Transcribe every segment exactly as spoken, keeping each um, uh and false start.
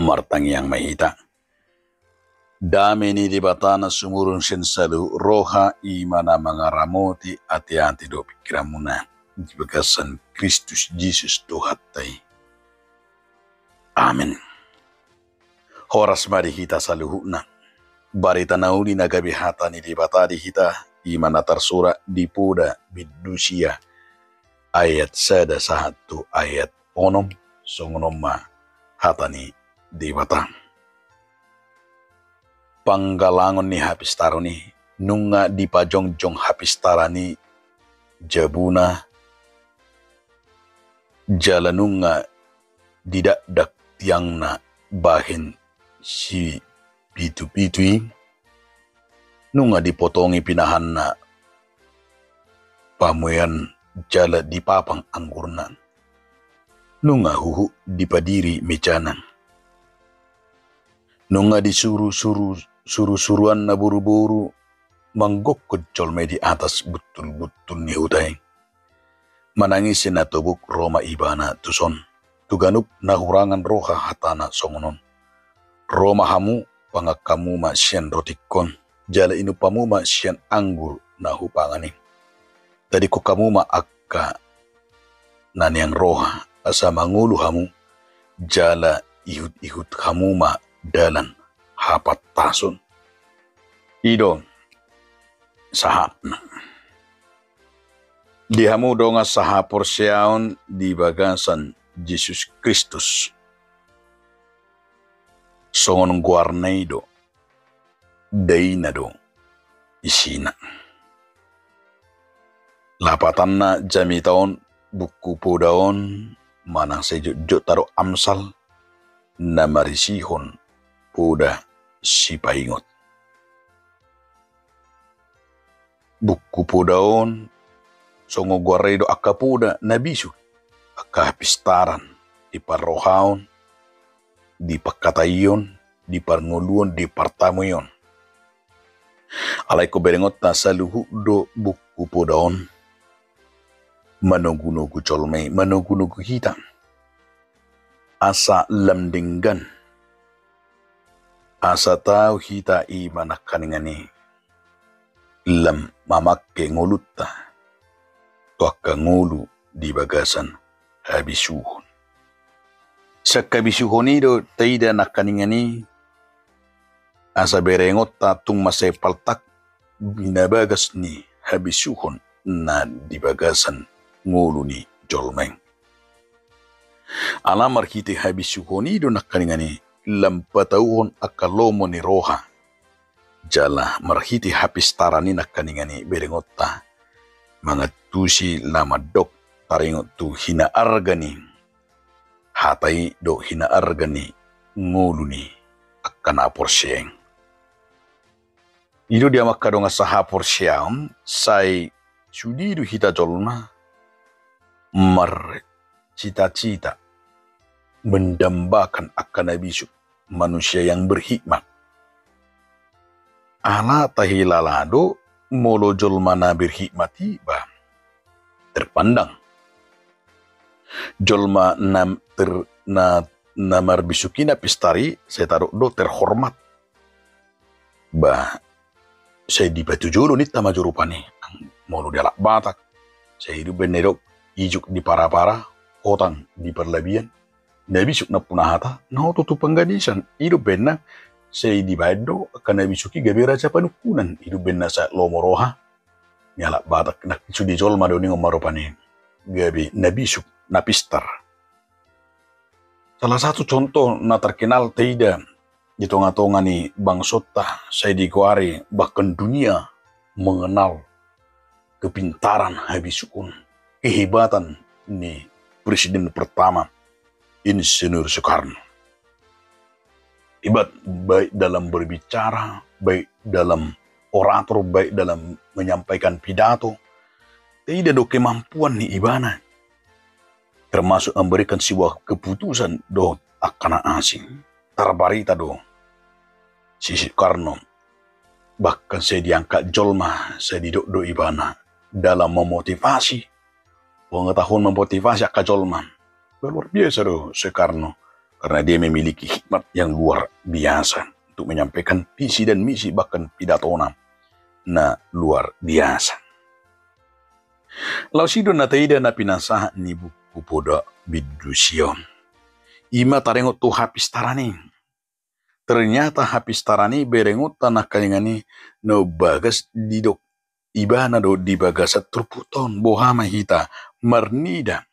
Martangiang ma hita. Dame ni Debata na sumurung sian saluhut roha, i ma na mangaramoti ateate dohot pingkiranmuna di bagasan Kristus Jesus Tuhanta i. Amen. Horas ma di hita saluhutna. Barita na uli na gabe hata ni Debata di hita, i ma na tarsurat di Poda bindu sia, ayat sada sahat tu ayat onom. Songon on ma hata ni Debata. Panggalangon ni hapistaron i, nunga dipajongjong hapistaran i jabuna, jala nunga didakdak tiangna bahen sipitupitu i, nunga dipotongi pinahanna pamuean jala dipapang anggurna, nunga huhut dipadiri mejana, nunga disuru-suru, suru-suruanna boruboru manggokkon jolma i di atas buntulbuntul ni huta i. Manang ise na tobuk ro ma ibana tuson, tu ganup na hurangan roha hatana songon on: Ro ma hamu, pangan hamu ma sian rotingkon, jala inum hamu ma sian anggur na hupangan i. Tadingkon hamu ma angka na niang roha, asa mangolu hamu, jala ihutihut hamu ma dalan hapantason. I do sahatna. Di hamu dongan sahaporseaon di bagasan Jesus Kristus, songon goarna i do, daina do isina. Lapatanna jamita on, Buku Poda on, manang sai jotjot tadok Amsal, na marisihon poda sipaingot. Buku Poda on, songon goarna i do, angka poda na bisuk, angka hapistaran di parrohaon, di pangkataion, di parngoluon, di partamueon. Alai ingkon berengonta, saluhut do Buku Poda on manogunogu jolma i, manogunogu hita, asa lam denggan, asa tau hita i ma nangkaningan i lam mamangke ngolunta tu angka ngolu di bagasan habisuhon. Sian habisuhon i do taida nangkaningan i, asa berengonta tung mansai paltak binabagas ni habisuhon na di bagasan ngolu ni jolma i. Ala marhite habisuhon i do nangkaningan i lam patauhon angka lomo ni roha. Jala marhite hapistaran i nangkaningan i berengonta mangantusi na mandok taringot tu hinaarga ni hata i dohot hinaarga ni ngolu ni angka na porsea i. I do di hamu angka dongan sahaporseaon, sai sude do hita jolma marcita-cita mendambakan angka na bisuk, manusia yang berhikmat. Ala tahilala do molo jolma na berhikmat i, bah, terpandang. Jolma na ter-, na, na marbisuk i, na pistar i, sai tadok do terhormat. Bah, sai dipatujolo ninta ma jo rupani. Molo di halak Batak, sai hidup baen na didok ijuk di parapara, hotang di parlabian. Na bisuk nampuna hata, na oto tu pangganisan. I do umbaen na sai dibaen do angka na bisuk i gabe raja panungkunan. I do umbaen na sai lomo roha ni halak Batak, na sude jolma do ningon ma rupani gabe na bisuk, na pistar. Salah satu contoh na terkenal taida di tongatonga ni bangsonta, sai digoari bahkan dunia mengenal kepintaran, habisuhon, kehebatan ni presiden pertama, Insinyur Soekarno. Hebat baik dalam berbicara, baik dalam orator, baik dalam menyampaikan pidato. Taida do kemampuan ni ibana, termasuk memberikan sebuah keputusan dohot angka na asing. Tarbarita do si Soekarno, bahkan sai diangkat jolma, sai didok do ibana dalam memotivasi, pengetahuan memotivasi angka jolma. Luar biasa do Soekarno karena dia memiliki hikmat yang luar biasa untuk menyampaikan visi dan misi, bahkan pidatona na luar biasa. Laos i do na taida na pinasahat ni buku Poda Bindu Sion. I ma taringot tu hapistaran i. Ternyata hapistaran i berengonta nangkaningan i na umbagas didok ibana do di bagasan turpukta on, boha ma hita marnida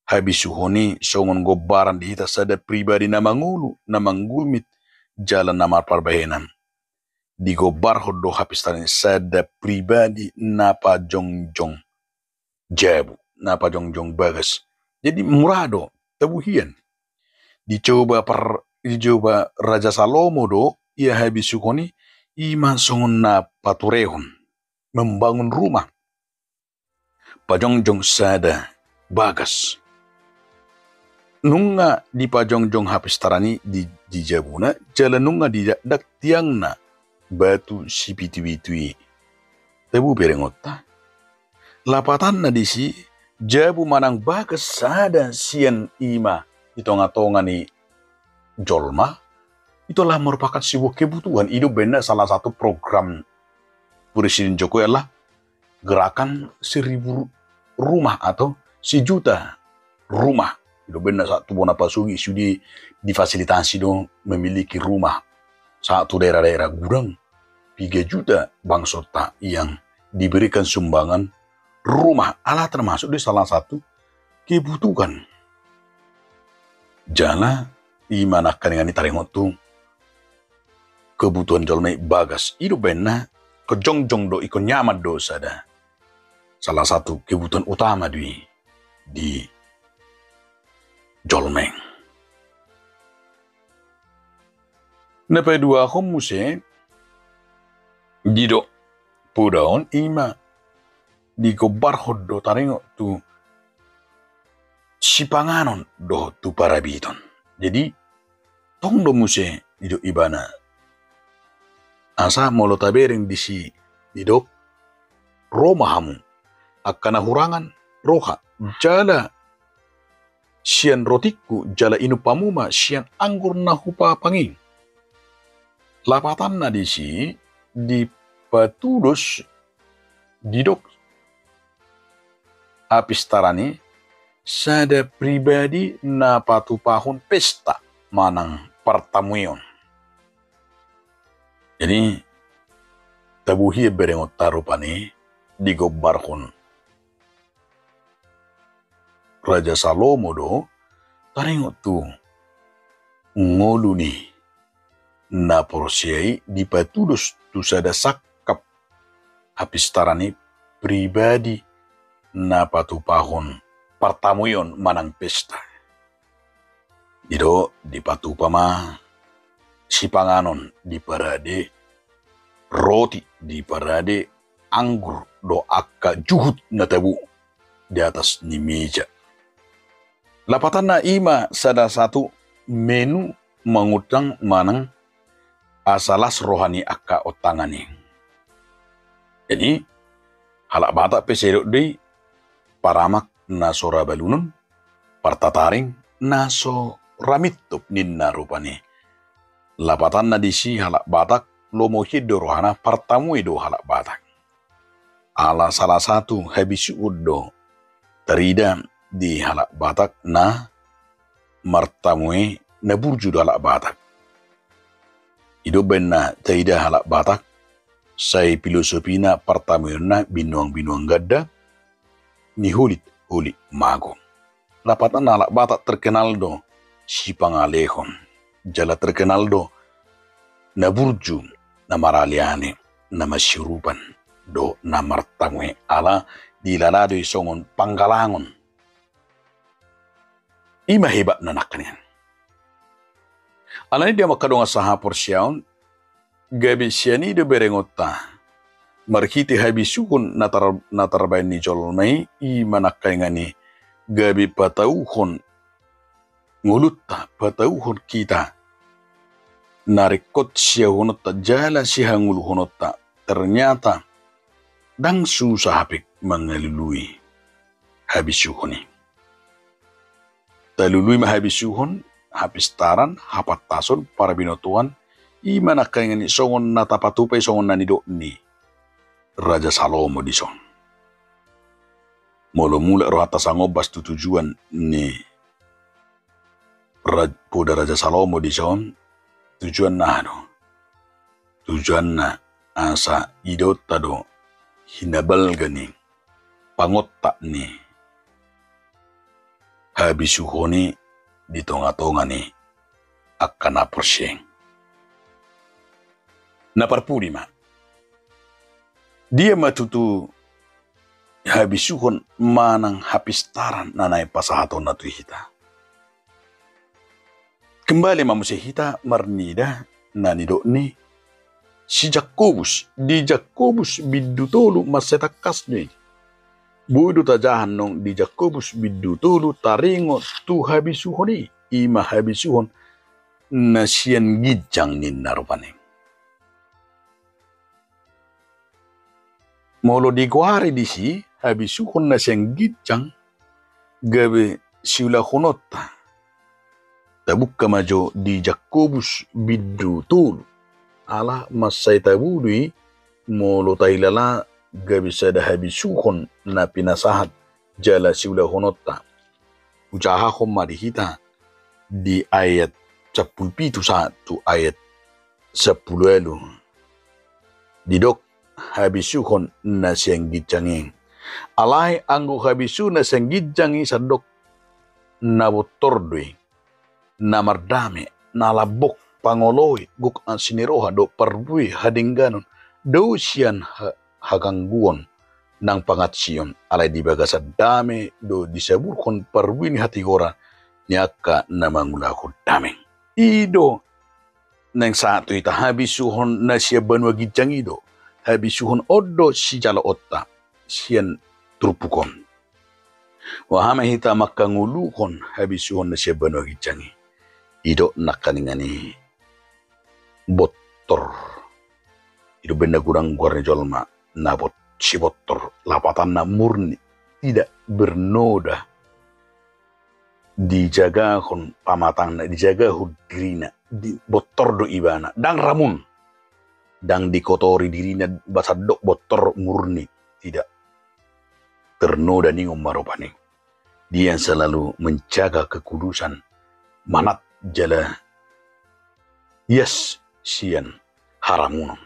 habisuhon i songon gombaran di hita sada pribadi na mangolu, na manggulmit jala na marparbahenan. Digombarhon do hapistaran i sada pribadi na pajongjong jabu, na pajongjong bagas. Jadi mura do tabuhian. Dicoba par, dicoba Raja Salomo do ia habisuhon i, i ma songon na paturehon, membangun rumah. Pajongjong sada bagas. Nunga dipajongjong hapistaran i di, di jabuna, jala nunga didakdak tiangna batu sipitu-pitu i. Tabu berengonta. Lapatanna disi, jabu manang bagas sada sian i ma di tonga-tonga ni jolma, itu adalah merupakan sebuah kebutuhan. I do umbahen salah satu program Presiden Jokowi adalah gerakan seribu rumah atau sejuta rumah. I do umbahen sahat tu bona pasogit sude difasilitasi do memiliki rumah. Sahat tu daerah-daerah godang, piga juta bangsonta yang diberikan sumbangan rumah, ala termasuk di salah satu kebutuhan. Jala i ma nangkaningan i taringot tu kebutuhan jolma i bagas. I do umbahen na ingkon jongjong do, ingkon nyaman do sada. Salah satu kebutuhan utama do i di jolma i. Na paduahon muse didok poda on i ma digombarhon do taringot tu sipanganon dohot tu parabiton. Jadi tong do muse didok ibana. Asa molo tabereng disi didok, ro ma hamu, angka na hurangan roha, jala sian rotingku jala inum hamu ma sian anggur na hupapang i. Lapatanna disi dipatudos didok hapistaran i sada pribadi na patupahon pesta manang partamueon. Jadi tabuhian berengonta rupani digombarhon Raja Salomo do taringot tu ngolu ni na porsea i dipatudos tu sada sangkap hapistaran i pribadi na patupahon partamueon manang pesta. I do dipatupa ma sipanganon diparade, roti diparade, anggur dohot angka juhut na tabo di atas ni meja. Lapatanna i ma sada satu menu mangundang manang asa las roha ni angka ontangan i. Jadi halak Batak pe sai didok do i paramak na so ra balunon, partataring na so ra mintop ninna rupani. Lapatanna disi halak Batak lomo hian do rohana, partamue do halak Batak. Ala salah satu habisuhon do tarida di halak Batak na martamue na burju do halak Batak. I do umbahen na taida halak Batak sai filosofina partamueonna binuang-binuang ganda, niholit-holit mago. Lapatanna halak Batak terkenal do sipangalehon, jala terkenal do na burju, na maraleale, na masiurupan dohot na martamue, ala dilala do i songon panggalangon. I ma hebatna nangkaningan. Alani i di hamu angka dongan sahaporseaon, gabe sian i do berengonta marhite habisuhon na tar, na tarbaen ni jolma i, i ma nangkaningan i gabe patauhon ngolunta, patauhon hita na ringkot siahuononta jala sihangoluhononta. Ternyata ndang susah hape mangalului habisuhon i. Talului ma habisuhon, hapistaran, hapantason, parbinotoan, i ma nangkaningan i songon na tapatupa i songon na nidok ni Raja Salomo dison. Molo mulak rohanta sangombas tu tujuan ni Ra-, Poda Raja Salomo dison, tujuanna aha do? Tujuanna asa idaonta do hinabalga ni pangontak ni habisuhon i di tongatonga ni angka na porsea i. Na parpudi ma. Dia ma tutu habisuhon manang hapistaran na naeng pasahatonna tu hita? Kembali ma muse hita marnida na nidok ni si Jakobus, di Jakobus bindu tolu mansai tangkas do i. Boi do tajaha nang di Jakobus bindu tolu taringot tu habisuhon i, i ma habisuhon na sian ginjang ninna rupani. Molo digoari disi habisuhon na sian ginjang gabe siulahononta, tabuka ma jo di Jakobus bindu tolu. Ala mansai taboto i molo tahilala gabe sada habisuhon na pinasahat jala siulahononta. Hujahahon ma di hita di ayat sampulu pitu sahat tu ayat sampulu ualu. Didok habisuhon na sian ginjang i. Alai anggo habisuhon na sian ginjang i sandok na bontor do i, na mardame, na lambok, pangoloi, gok asi ni roha dohot parbue, hadengganon, dao sian ha-, hagangguon nang pangansion, alai di bagasan dame do disaburhon parbue ni hatigoran ni angka na mangulahon dame. I do naeng sahat tu hita habisuhon na sian banua ginjang i do. Habisuhon on do sijaloonta sian turpuk on. Boha ma hita mangkangoluhon habisuhon na sian banua ginjang i? Didok nangkaningan i bontor. I do umbahen na godang goar ni jolma na bot-, sibontor, lapatanna murni, tidak bernoda. Dijagahon pamatangna, dijagahon dirina, di-, bontor do ibana, ndang ramun, ndang dikotori dirina, ba sandok bontor murni, tidak ternoda ningon ma rupani. Dia selalu menjaga kekudusan, manat jala ias sian haramunon.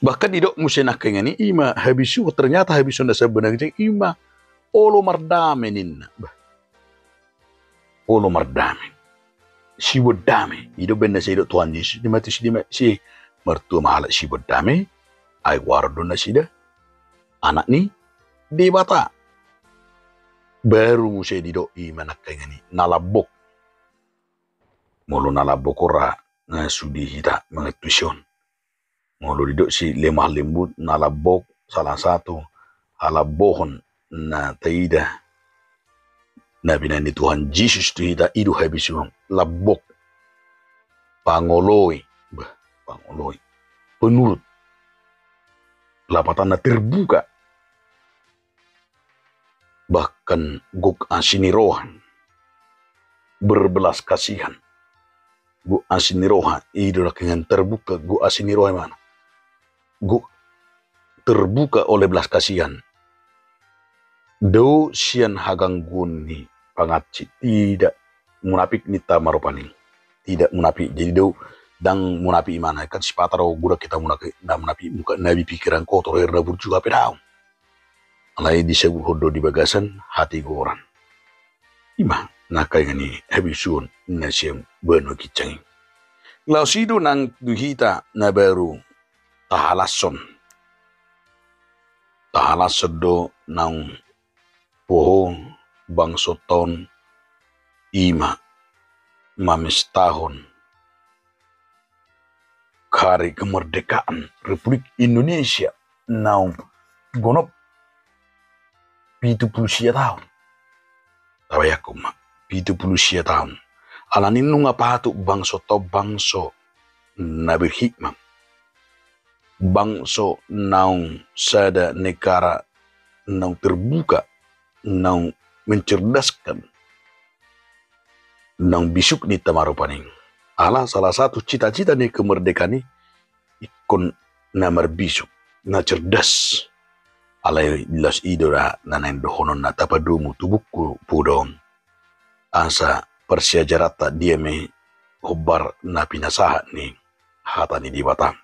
Bahkan didok muse nangkaningan i, i ma habisuhon, ternyata habisuhon na sian banua ginjang i ma olo mardame ninna. Bah. Olo mardame. Siboan dame. I do umbahen na sai didok Tuhan Jesus di Matius lima, si martua ma halak siboan dame, ai goaron do nasida anak ni Debata. Baru muse didok i ma nangkaningan i na lambok. Molo na lambok on ra, na sude hita mangantusi on. Molo didok si lemah lembut, na lambok, salah satu halambohon na taida na binahen ni Tuhan Jesus tu hita, i do habisuhon, lambok, pangoloi, bah, pangoloi, penurut, lapatanna terbuka. Bahkan gok asi ni roha, berbelas kasihan. Gok asi ni roha, i do nangkaningan terbuka, gok asi ni roha i ma na. Gok terbuka oleh belas kasihan. Dao sian hagangguon ni pangansi, tidak munafik ninta ma rupani. Tidak munafik. Jadi dao, ndang munafik i ma na, kan sipata do godang hita munafik, na munafik muka nabi, pikiran kotor, akhirna burju hape daong. Alai disaburhon do di bagasan hatigoran. I ma nangkaningan i habisuhon na sian banua ginjang i. Laos i do nang tu hita na baru tahalashon. Tahalashon do naung poho bangsonta on, i ma mamestahon hari kemerdekaan Republik Indonesia naung gonop pitu pulu sia taon. Tabayangkon ma, pitu pulu sia taon. Alani nunga patut bangsonta on bangso na berhikmat, bangso naung sada negara naung terbuka, naung mencerdaskan. naung bisuk ninta ma rupani. Ala salah satu cita-cita ni kemerdekaan i ingkon na marbisuk, na cerdas. Alai las i do da na naeng dohononna tapadomu tu buku poda on. Asa parsiajaranta dia ma i hombar na pinasahat ni hata ni Debata.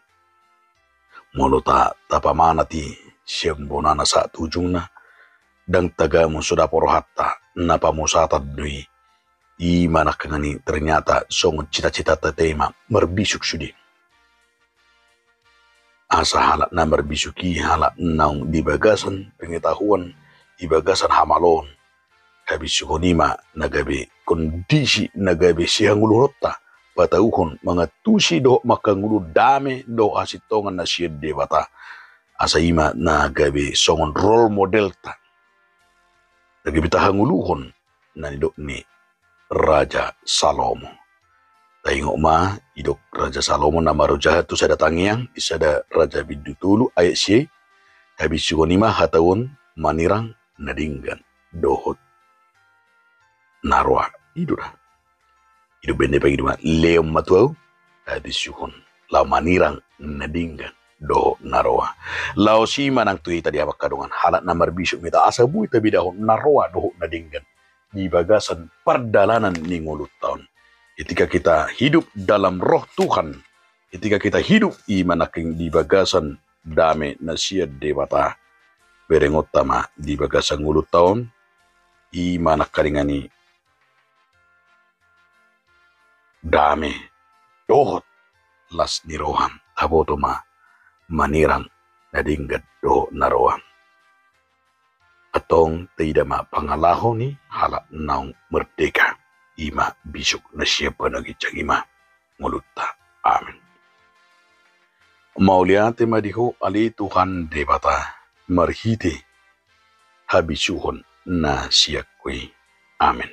Molo ta, tapamanat i sian bonana sahat tu ujungna, ndang tagamon so dapot rohanta, na pamusatan do i. I ma nangkaningan i ternyata songon cita-citanta i ma marbisuk sude. Asa halak na marbisuk i halak naung di bagasan pengetahuan, di bagasan hamaloon. Habisuhon i ma na gabe kondisi na gabe sihangoluhononta, patauhon, mangantusi dohot manghangoluhon dame dohot hasintongan na sian Debata. Asa i ma na gabe songon role modelta na gabe tahangoluhon na nidok ni Raja Salomo. Taingot ma, didok Raja Salomo na marojahan tu sada tangiang di sada Raja Bindu tolu ayat sia i, habisuhon i ma hata on manirang na denggan dohot na roa. I do da. Didok bahen na i pangidoan, lehon ma tu ahu habisuhon laho manirang na denggan dohot na roa. Laos i ma nang tu hita di hamu angka dongan, halak na marbisuk ma hita asa boi tabedahon na roa dohot na denggan di bagasan pardalanan ni ngolunta on. Ketika kita hidup dalam Roh Tuhan, ketika kita hidup i ma nangkin di bagasan dame na sian Debata, berengonta ma di bagasan ngolunta on, i ma nangkaningan i dame dohot las ni roha, taboto ma manirang na denggan dohot na roa. Antong taida ma pangalaho ni halak naung merdeka, i ma bisuk na sian banua ginjang i ma ngolunta. Amen. Mauliate ma di Ho ale Tuhan Debata, marhite habisuhon na sian Ho i. Amen.